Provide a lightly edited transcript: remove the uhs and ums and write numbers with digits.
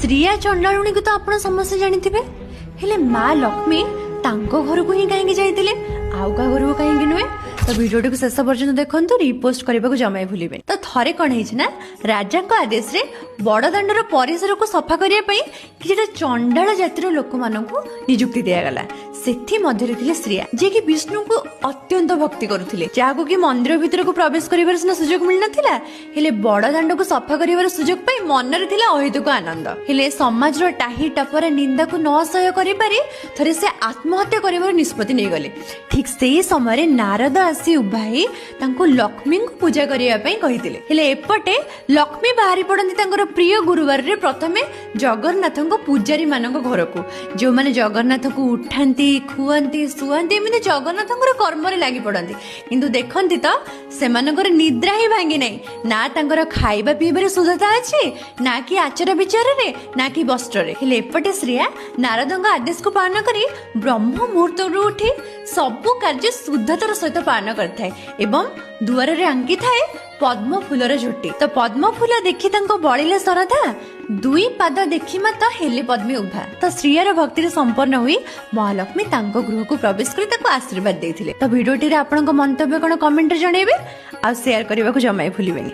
ଶ୍ରୀୟା ଚଣ୍ଡାଳୁଣୀକୁ ତ ଆପଣ ସମସ୍ତେ ଜାଣିଥିବେ, ହେଲେ ମା ଲକ୍ଷ୍ମୀ ତାଙ୍କ ଘରକୁ ହିଁ କାହିଁକି ଯାଇଥିଲେ, ଆଉ କାହା ଘରକୁ କାହିଁକି ନୁହେଁ? ତ ଭିଡ଼ିଓଟିକୁ ଶେଷ ପର୍ଯ୍ୟନ୍ତ ଦେଖନ୍ତୁ, ରିପୋଷ୍ଟ କରିବାକୁ ଜମା ବି ଭୁଲିବେନି। ତ ଥରେ କଣ ହେଇଛି ନା, ରାଜାଙ୍କ ଆଦେଶରେ ବଡ଼ଦାଣ୍ଡର ପରିସରକୁ ସଫା କରିବା ପାଇଁ କିଛିଟା ଚଣ୍ଡାଳ ଜାତିର ଲୋକମାନଙ୍କୁ ନିଯୁକ୍ତି ଦିଆଗଲା। ସେଥିମଧ୍ୟରେ ଥିଲେ ଶ୍ରୀୟା, ଯିଏକି ବିଷ୍ଣୁଙ୍କୁ ଅତ୍ୟନ୍ତ ଭକ୍ତି କରୁଥିଲେ, ଯାହାକୁ କି ମନ୍ଦିର ଭିତରକୁ ପ୍ରବେଶ କରିବାର ସିନା ସୁଯୋଗ ମିଳିନଥିଲା, ହେଲେ ବଡ଼ ଦାଣ୍ଡକୁ ସଫା କରିବାର ସୁଯୋଗ ପାଇ ମନରେ ଥିଲା ଅହେତୁକ ଆନନ୍ଦ। ହେଲେ ସମାଜର ଟାହି ଟପରା ନିନ୍ଦାକୁ ନ ସହ୍ୟ କରିପାରି ଥରେ ସେ ଆତ୍ମହତ୍ୟା କରିବାର ନିଷ୍ପତ୍ତି ନେଇଗଲେ। ଠିକ ସେଇ ସମୟରେ ନାରଦ ଆସି ଉଭା ହେଇ ତାଙ୍କୁ ଲକ୍ଷ୍ମୀଙ୍କୁ ପୂଜା କରିବା ପାଇଁ କହିଥିଲେ। ହେଲେ ଏପଟେ ଲକ୍ଷ୍ମୀ ବାହାରି ପଡନ୍ତି ତାଙ୍କର ପ୍ରିୟ ଗୁରୁବାରରେ ପ୍ରଥମେ ଜଗନ୍ନାଥଙ୍କ ପୂଜାରୀ ମାନଙ୍କ ଘରକୁ, ଯେଉଁମାନେ ଜଗନ୍ନାଥଙ୍କୁ ଉଠାନ୍ତି, ଖୁଆନ୍ତି, ଶୁଆନ୍ତି, ଏମିତି ଜଗନ୍ନାଥଙ୍କର କର୍ମରେ ଲାଗି ପଡନ୍ତି। କିନ୍ତୁ ଦେଖନ୍ତି ତ ସେମାନଙ୍କର ନିଦ୍ରା ହିଁ ଭାଙ୍ଗି ନାହିଁ, ନା ତାଙ୍କର ଖାଇବା ପିଇବାରେ ଶୁଦ୍ଧତା ଅଛି, ନା କି ଆଚାର ବିଚାରରେ, ନା କି ବସ୍ତ୍ରରେ। ହେଲେ ଏପଟେ ଶ୍ରୀୟା ନାରଦଙ୍କ ଆଦେଶକୁ ପାଳନ କରି ବ୍ରହ୍ମ ମୁହୂର୍ତ୍ତରୁ ଉଠି ସବୁ କାର୍ଯ୍ୟ ଶୁଦ୍ଧତାର ସହିତ ପାଳନ କରିଥାଏ ଏବଂ ଦୁଆରରେ ଆଙ୍କିଥାଏ ପଦ୍ମ ଫୁଲର ଝୋଟି। ତ ପଦ୍ମ ଫୁଲ ଦେଖି ତାଙ୍କ ବଳିଲେ ଶରଧା, ଦୁଇ ପାଦ ଦେଖି ମାତ ହେଲେ ପଦ୍ମୀ ଉଭା। ତ ଶ୍ରୀୟାର ଭକ୍ତିରେ ସମ୍ପନ୍ନ ହୋଇ ମହାଲକ୍ଷ୍ମୀ ତାଙ୍କ ଗୃହକୁ ପ୍ରବେଶ କରି ତାକୁ ଆଶୀର୍ବାଦ ଦେଇଥିଲେ। ତ ଭିଡିଓଟିରେ ଆପଣଙ୍କ ମନ୍ତବ୍ୟ କଣ କମେଣ୍ଟରେ ଜଣେଇବେ, ଆଉ ସେୟାର କରିବାକୁ ଜମା ବି ଭୁଲିବେନି।